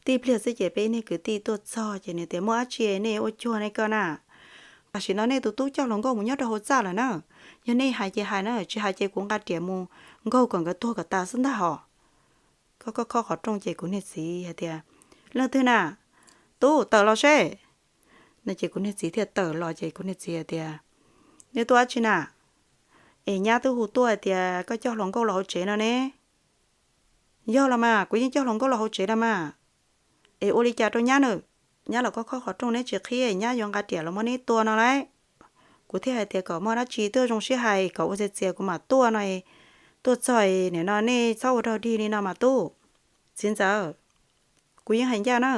Tib pliag xwb ces peb niag kwv tij tuaj txog ces nws tias muaj dab tsi nej ua cuag nej koj na? Tam sim no nej tus tub coj hluas nkauj mus nyob rau hauv txaj lawm na. Yog nej hais ces hais na, tsis hais ces kuv nqa riam mus nkaug kom nkawd tuag kom tas xwb ntag hos. Khob khob khob qhov rooj ces kuv niag txiv hais tias leej twg na? Tub, tawm los seb. No ces kuv niag txiv thiaj tawm los ces kuv niag txiv hais tias nej tuaj dab tsi na? Es nyab twb hu tuaj hais tias koj coj hluas nkauj los hauv tsev no ne. Yog los mas, kuv yeej coj hluas nkauj los hauv tsev los mas. Es ua li cas rau nyab na? Nyab los khob khob qhov rooj neb tsis qhib, nyab yuav nqa riam los muab neb tua no lauj. Kuv thiaj hais tias kom muaj dab tsi twb zoo sib hais kom ua txias txias kuv mam tuaj no. Tuaj txog nim no nej txhob ua rog dig li no mas tub. Txiv ntxawm, kuv yeej hais ncaj na,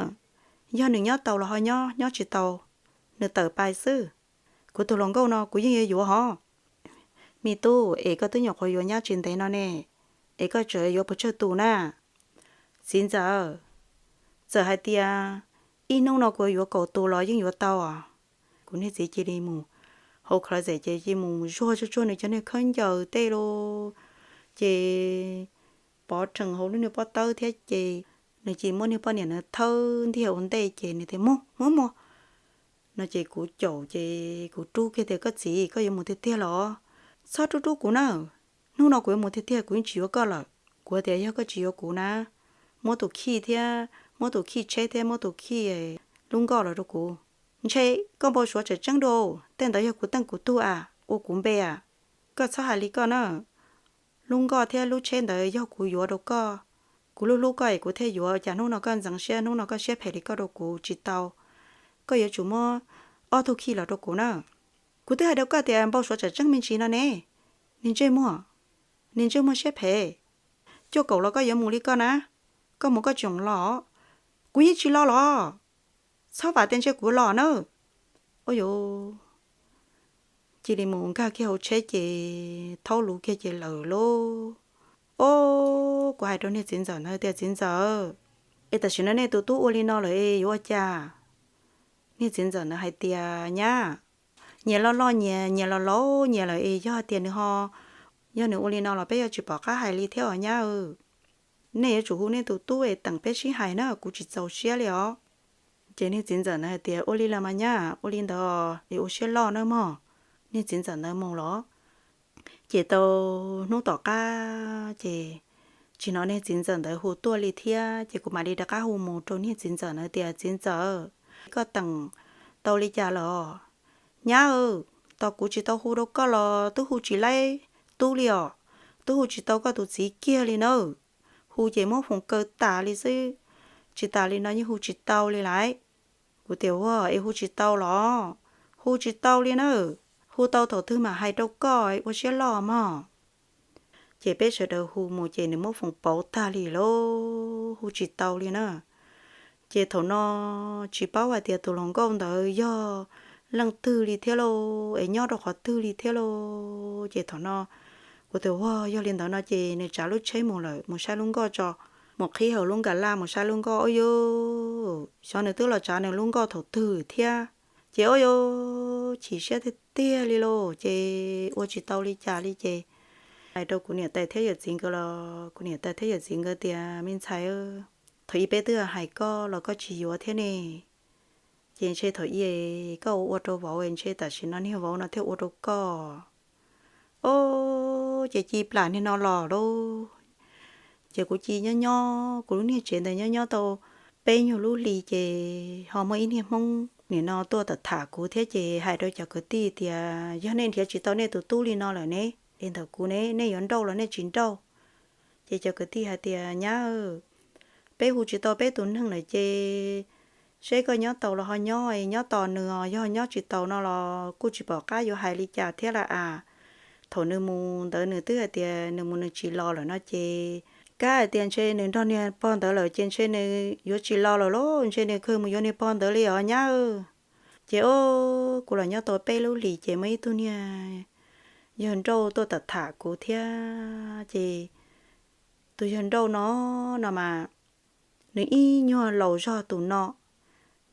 yog nws nyob tau los ho nyob, nyob tsis tau nws tawm pais xwb. Kuv tus hluas nkauj no kuv yeej yuav yuav hov. Me tub, es koj twb nyuam qhuav yuav nyab tsis ntev no ne, es koj tseem yuav puas tsawg tus na? Txiv ntxawm, txawm hais tias ib hnub no kuv yuav kaum tus los yeej yuav tau os. Kuv niag txiv cia li mus hauv closet ces cia li mus zuag tsuag tsuag nws cov niag khaub ncaws tej los, ces pov rhees hauv lub niag pob tawb thiab ces nws cia li muab niag poj niam ntawd thawb ntiag ua ntej ces nws tias, Mus, muab mus! No ces kuv caum ces kuv rub kiag tias, Koj txiv, koj yuav mus tiag tiag los? Txhob rub rub kuv na. Hnub no kuv yuav mus tiag tiag, kuv yeej tsis yuav koj lawm. Kuv tias, Yog koj tsis yuav kuv na, muab tus khij thiab, muab tus khij tsheb thiab muab tus khij lub nkoj los rau kuv. Ntshe koj npau suav tseem tseeb dua, tej ntawd yog kuv teej kuv tug a, ua kuv npe a. Koj txhob hais li koj na. Lub nkoj thiab lub tsheb ntawd yog kuv yuav rau koj. Kuv hlub hlub koj es kuv thiaj yuav, cas hnub no koj ntxeev siab, hnub no koj siab phem li koj rau kuv tsis tau. Koj yuav tsum muab ob tug khij los rau kuv na. Kuv twb hais rau koj tias npau suav tseem tseeb me ntsis no ne. Niag ntsej muag, niag ntsej muag siab phem, cuaj kaum los koj yuav mus li koj na. Koj mus koj tsis los? Kuv yeej tsis los los. Txhob vam tias ntshe kuv los na. Ua li, cia li mus nkag kiag hauv tsheb ces thaub luv kiag ces lawm lauj. Ob, kuv hais rau niag txiv ntxawm ntawd tias, Txiv ntxawm, es tam sim no nej tus tub ua li no lawm es yuav ua cas? Niag txiv ntxawm ntawd hais tias, Nyab, nyias loj loj nyias, nyias laus laus nyias lawm es yog tias nws ho, yog nws ua li no los peb yuav tsis pom qab hais li thiab os nyab. Nej yuav tsum hu nej tus tub es teem peb sib hais na, kuv tsis txaus siab li os. Ces niag txiv ntxawm ntawd hais tias, Ua li los mas nyab, ua li ntawd es ua siab loj nawb mog. Niag txiv ntxawm ntawd mus los. Ces tau hnub tom qab ces tsis hnov niag txiv ntxawm ntawd hu tuaj li thiab, ces kuv mam li rov qab hu mus rau niag txiv ntxawm ntawd tias, Txiv ntxawm, koj teem tau li cas los? Nyab, tos kuv tsis tau hu rau koj los twb hu tsis laib tub li os, twb hu tsis tau koj tus txiv kiag li nawb. Hu ces muab foom kaw tas li xwb, tsis tas li no yeej hu tsis tau li lawm. Kuv tias, Ua es hu tsis tau los? Hu tsis tau li na, hu tau thaum twg mam hais rau koj, ua siab loj mog. Ces peb sawv daws hu mus ces nws muab foom pauv tag li lauj, hu tsis tau li na. Ces thaum no tsis paub hais tias tus hluas nkauj ntawd yog leej twg li thiab lauj, es nyob rau qhov twg li thiab lauj. Ces thaum no kuv tias, Ua, yog li ntawd no ces nws tsav lub tsheb mus lawm, mus saib lub nkoj tso, mus qhib hauv lub nkas laj mus saib lub nkoj. Ua li, xyov nws twb los tsav nws lub nkoj thaum twg thiab. Ces ua li, chim siab tiag tiag li lauj, ces ua tsis tau li cas li ces hais rau kuv niam tais thiab yawm txiv nkawd los kuv niam tais thiab yawm txiv nkawd tias, Me ntxhais, thaum ub peb twb hais koj los koj tsis yuav thiab ne. Ces ntshe thaum ub koj ua ua rau vauv, ntshe tam sim no niag vauv no thiaj ua rau koj. Ob, ces cia plam niag no los lauj. Ces kuv cia nyob nyob kuv lub niag tsev ntawd nyob nyob tau peb nyuag lub hli ces ho muaj ib niag Hmoob nim no tuaj tham tham kuv thiab ces hais rau cov kwv tij tias, Yog nej nrhiav tsis tau nej tus tub li no lawm ne, es ntawm kuv ne, nej yuav nrauj los nej tsis nrauj? Ces cov kwv tij hais tias, Nyab, peb hu tsis tau peb tus neeg lawm ces seb koj nyob taus los ho nyob, nyob tos nws os, yog nyob tsis taus no los kuj tsis pom qab yuav hais li cas thiab lawm as. Thaum nws mus ntawd nws twb hais tias nws mus nws tsis los lawm no ces, kab hais tias ntshe nws nrog niag pog ntawd lawm ces ntshe nws yuav tsis los lawm lauj, ntshe nws kawg mus yuav niag pog ntawd li os nyab. Ces ob, kuv los nyob tau peb lub hlis ces muaj ib tug niag yawg nrauj tuaj tham tham kuv thiab ces tus yawg nrauj no, no mas nws ib nyuag laus zog tus no,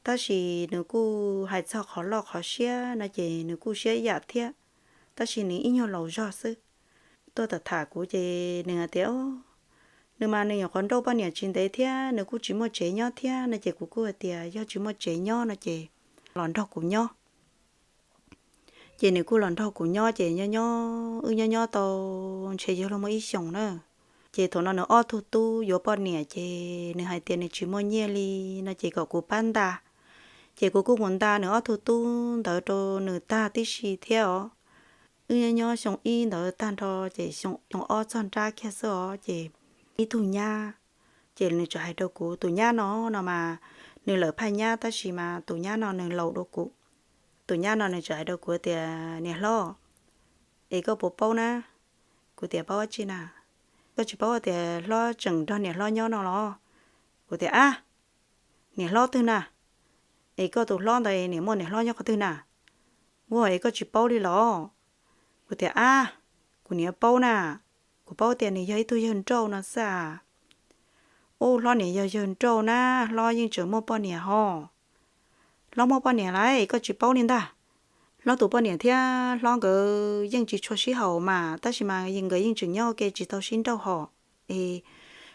tab sis nws kuj hais txog qhov loj qhov siab no ces nws kuj siab ib yam thiab, tab sis nws ib nyuag laus zog xwb. Tuaj tham tham kuv ces nws hais tias, Nws mas nws nyuam qhuav nrauj poj niam tsis ntev thiab nws kuj tsis muaj tsev nyob thiab no ces kuv kuj hais tias, Yog tsis muaj tsev nyob no ces los nrog kuv nyob. Ces nws kuj los nrog kuv nyob ces nyob nyob wb nyob nyob tau ntshe yog luag muaj ib xyoos na. Ces thaum no nws ob tug tub yuav poj niam ces nws hais tias nws tsis muaj nyiaj li no ces kom kuv pab nta. Ces kuv kuj mus nta nws ob tug tub ntawd rau nws tag tib si thiab os. Wb nyob nyob xyoo ib ntawd tag nrho ces xyoo ob txog nrab kiag xwb os ces ib tug nyab, ces nws txawm hais rau kuv, tus nyab no, no mas nws lawm phaj nyab tab sis mas tus nyab no nws laus dua kuv. Tus nyab no nws txawm hais rau kuv tias, Niam hlob, es koj puas paub na? Kuv tias, Paub dab tsi na? Koj tsis paub tias hlob tseem nrog niam hlob nyob no los? Kuv tias, Ab, niam hlob twg na? Es koj tus hlob ntawd niam muaj niam hlob nyob qhov twg na? Ua es koj tsis paub li los? Kuv tias, Ab, kuv niam paub na, kuv paub tias nws yog ib tug yawg nrauj no xwb as. Ub, hlob niam yog yawg nrauj na, hlob yeej tseem muaj poj niam hos. Hlob muaj poj niam lawm es koj tsis paub li ntag. Hlob tus poj niam thiab hlob nkawd yeej tsis tshua sib haum mas, tab sis mas nkawd yeej tseem nyob ua ke tsis tau sib nrauj hos. Es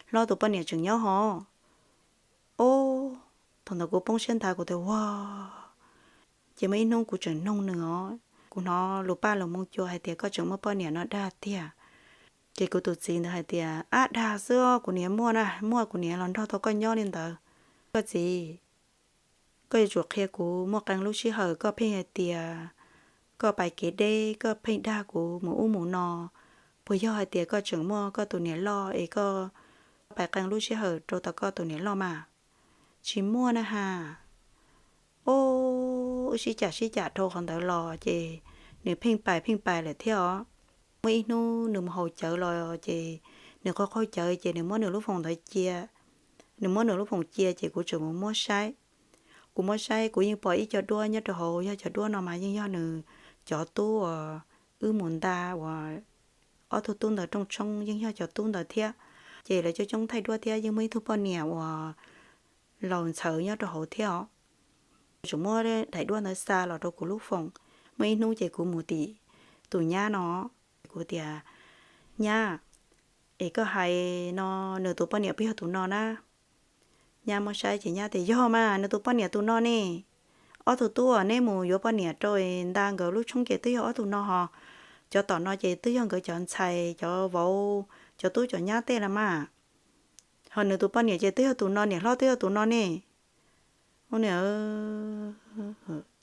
hlob tus poj niam tseem nyob hos. Ob, thaum ntawd kuv poob siab nthav, kuv tias, Ua, ces muaj ib hnub kuv tseem noog nws os, kuv hnov lus paj lus moo cua hais tias koj tseem muaj poj niam no dag tiag. Ces kuv tus txiv ntawd hais tias, Ab, dag xwb, kuv niam muaj na, muaj kuv niam los nrog tau koj nyob li ntawd. Koj txiv, koj yuav tsum qhia kuv, muaj qee lub sij hawm koj pheej hais tias koj pais kev deb, koj pheej dag kuv mus ub mus no. Puas yog hais tias koj tseem muaj koj tus niam loj es koj pais qee lub sij hawm rau tom koj tus niam loj mas? Tsis muaj na has. Ob, wb sib cam sib cam dhau qhov ntawd los ces nws pheej pais pheej pais lawm thiab os. Muaj ib hnub nws mus haus cawv los ces nws qaug qaug cawv ces nws muab nws lub foom ntawd cia. Nws muab nws lub foom cia ces kuv tseem mus muab saib. Kuv muab saib kuv yeej pom ib co duab nyob rau hauv, yog cov duab no mas yeej yog nws cov tub uas wb mus nta uas ob tug tub ntawd rooj tshoob yeej yog cov tub ntawd thiab. Ces lawv coob coob thaij duab thiab yeej muaj ib tug poj niam uas laus ntxhawv nyob rau hauv thiab os. Tseem muab daim duab ntawd xa los rau kuv lub foom. Muaj ib hnub ces kuv mus tim tus nyab no, kuv tias, Nyab, es koj hais no nws tus poj niam puas yog tus no na? Nyab muab saib ces nyab tias, Yog mas, nws tus poj niam tus no ne. Ob tug tub uas neb mus yuav poj niam rau nta nkawd lub tshoob ces twb yog ob tug no hos. Cov tom no ces twb yog nkawd cov ntxhais cov vauv, cov tub cov nyab tej los mas. Ho nws tus poj niam ces twb yog tus no, niam hlob twb yog tus no ne. Ua li,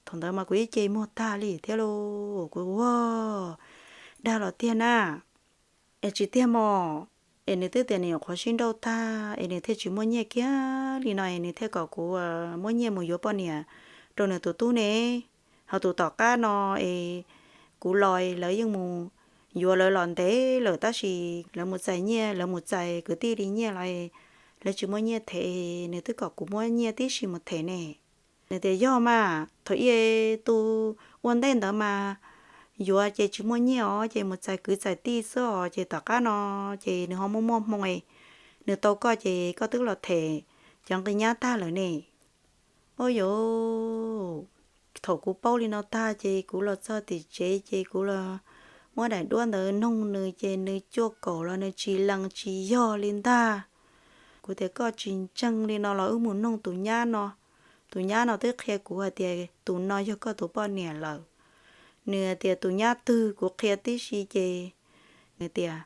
thaum ntawd mas kuv ib ce muag tag li thiab lauj. Kuv, Ua, dag los tiag na? Es tsis tiag mog, es nws twb tias nws nyuam qhuav sib nrauj tag es nws thiaj tsis muaj nyiaj kiag li no es nws thiaj kom kuv muab nyiaj mus yuav poj niam rau nws tus tub ne. Ho tus tom qab no es kuv los lawv yeej mus yuav lawv los ntev lawm tab sis lawv mus txais nyiaj, lawv mus txais kwv tij li nyiaj los lawv tsis muaj nyiaj them, nws twb kom kuv muab nyiaj tib si mus them ne. Nws tias, Yog mas, thaum ub tus ua ntej ntawd mas yuav ces tsis muaj nyiaj os, ces mus txais kwv txais tij xwb os, ces tom qab no ces nws ho muaj muaj hmoo, nws tau koj ces koj twb los them cov nqi nyab tag lawm ne. Ua li, thaum kuv paub li no tag ces kuv los txog tim tsev ces kuv los muab daim duab ntawd noog nws ces nws cuaj kaum los nws tsis lees tsis yog li ntag. Kuv tias, Koj tsis ntseeg li no los wb mus noog tus nyab no. Tus nyab no twb qhia kuv hais tias tus no yog koj tus poj niam lawm. Nws tias tus nyab twg kuv qhia tib si ces nws tias,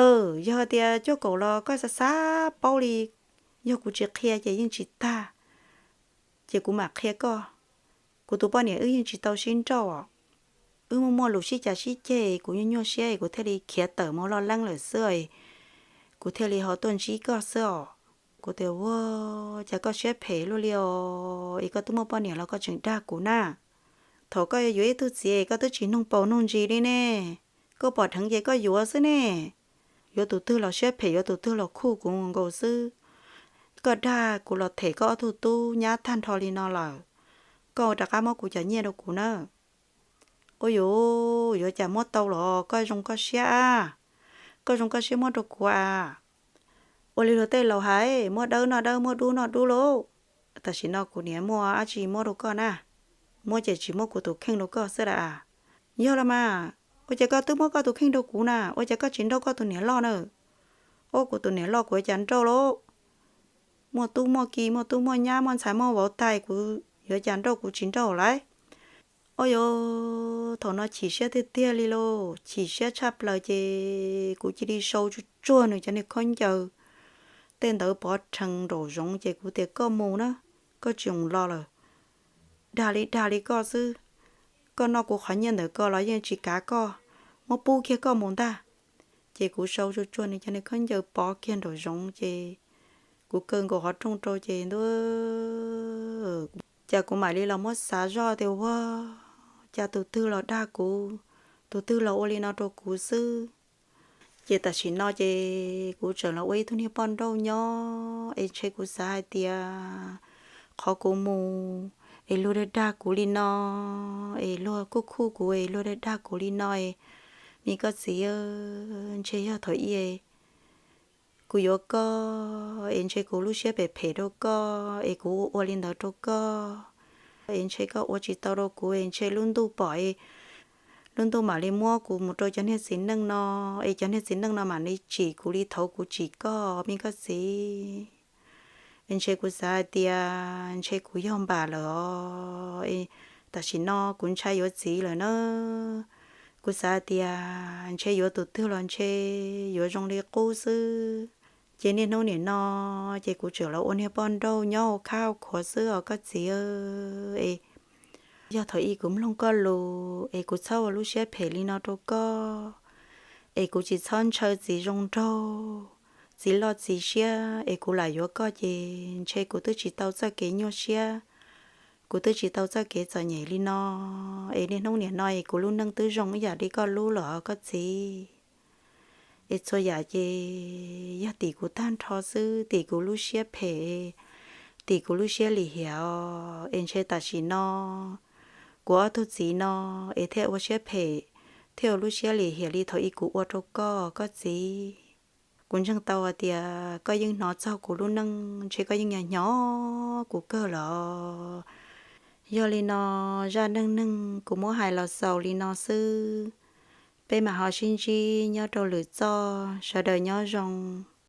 Aw, yog tias cuaj kaum los koj xav xav paub li, yog kuv tsis qhia ces yeej tsis tag, ces kuv mam qhia koj. Kuv tus poj niam wb yeej tsis tau sib nrauj, wb muaj muaj lus sib cav sib ceg, kuv nyuaj nyuaj siab kuv thiaj li khiav tawm mus loj leeb lawm xwb, kuv thiaj li ho tuaj ntsib koj xwb os. Kuv tias, Ua, cas koj siab phem luaj li os, es koj twb muaj poj niam los koj tseem dag kuv na. Thaum koj yuav ib tug txiv koj twb tsis noog paus noog ntsis li ne, koj pom dheev ces koj yuav xwb ne. Yuav tus twg los siab phem, yuav tus twg los khuj kuv nkaus xwb. Koj dag kuv los them koj ob tug tub nyab tag nrho li no lawm, koj rov qab muab kuv cov nyiaj rau kuv na. Ua li, yuav cas muab tau los koj zoo koj siab a, koj zoo koj siab muab rau kuv a. Ua li luag tej laus hais, muab dawb noj dawb, muab dub noj dub lauj. Tam sim no kuv niam muaj dab tsi muab rau koj na, muab ces tsis muab kuv tus kheej rau koj xwb las. Yog los mas, ua cas koj twb muab koj tus kheej rau kuv na, ua cas koj tsis nrauj koj tus niam loj na? Ua, kuv tus niam loj kuv yuav cas nrauj lauj. Muaj tub muaj ki, muaj tub muaj nyab, muaj ntxhais muaj vauv tag, kuv yuav cas nrauj, kuv tsis nrauj lauj. Ua li, thaum no chim siab tiag tiag li lauj, chim siab tshaj plaws ces kuv cia li sau tsuag tsuag nws cov niag khaub ncaws tej ntawd pov rhees nraum zoov ces kuv tias, Koj mus na, koj tsis mus los lawm, dag li dag li koj xwb, koj noj kuv qhov nyiaj ntawm ko los yeej tsis kav koj, muab pub kiag koj mus ntag. Ces kuv sau tsuag tsuag nws cov niag khaub ncaws pov kiag nraum zoov ces kuv kaw nkaus qhov rooj rau ces ntu, cas kuv mam li los muab xav zoj tias, Ua, cas tus twg los dag kuv, tus twg los ua li no rau kuv xwb. Ces tam sim no ces kuv tseem los ua ib tug niag poj nrauj nyob es ntshe kuv xav hais tias qhov kuv mus es luag dag dag kuv li no, es luag khuj khuj kuv es luag dag dag kuv li no, me koj txiv, ntshe yog thaum ub kuv yuav koj es ntshe kuv lub siab phem phem rau koj es kuv ua li ntawd rau koj. es ntshe koj ua tsis tau rau kuv es ntshe lub ntuj pom, lub ntuj mam li muab kuv mus rau cov niag txiv neej no, es cov niag txiv neej no mam li tsim kuv li thaud kuv tsim koj me koj txiv. Es ntshe kuv xav hais tias ntshe kuv yog npam lawm os, es tam sim no kuv ntshai yuav txiv lawm na. Kuv xav hais tias ntshe yuav tus twg los ntshe yuav zoo li qub xwb. Ces niaj hnub nim no ces kuv tseem los ua niag poj nrauj nyob hauv khab hauv khuav xwb os koj txiv. Es yog thaum ub kuv mloog koj lus es kuv txhob ua lub siab phem li no rau koj, es kuv tsis txhob ntshaw txiv zoo nraug, txiv loj txiv siab es kuv lam yuav koj ces ntshe kuv twb tsis tau txoj kev nyuaj siab, kuv twb tsis tau txoj kev txom nyem li no. Es niaj hnub nim no es kuv lub neej twb zoo ib yam li koj lub lawm os koj txiv. Es txhua yam ces yog tim kuv tag nrho xwb, tim kuv lub siab phem, tim kuv lub siab lim hiam os. Es ntshe tam sim no kuv ob tug txiv no es thiaj ua siab phem, thiaj ua lub siab lim hiam li thaum ub kuv ua rau koj, koj txiv. Kuv ntseeg tau hais tias koj yeej hnov txog kuv lub neej, ntshe koj yeej nyob nyob kuv kawg los. Yog li no, zaj neej neeg kuv muab hais los xaus li no xwb. Peb mam ho sib ntsib nyob rau lwm txoj, sawv daws nyob zoo.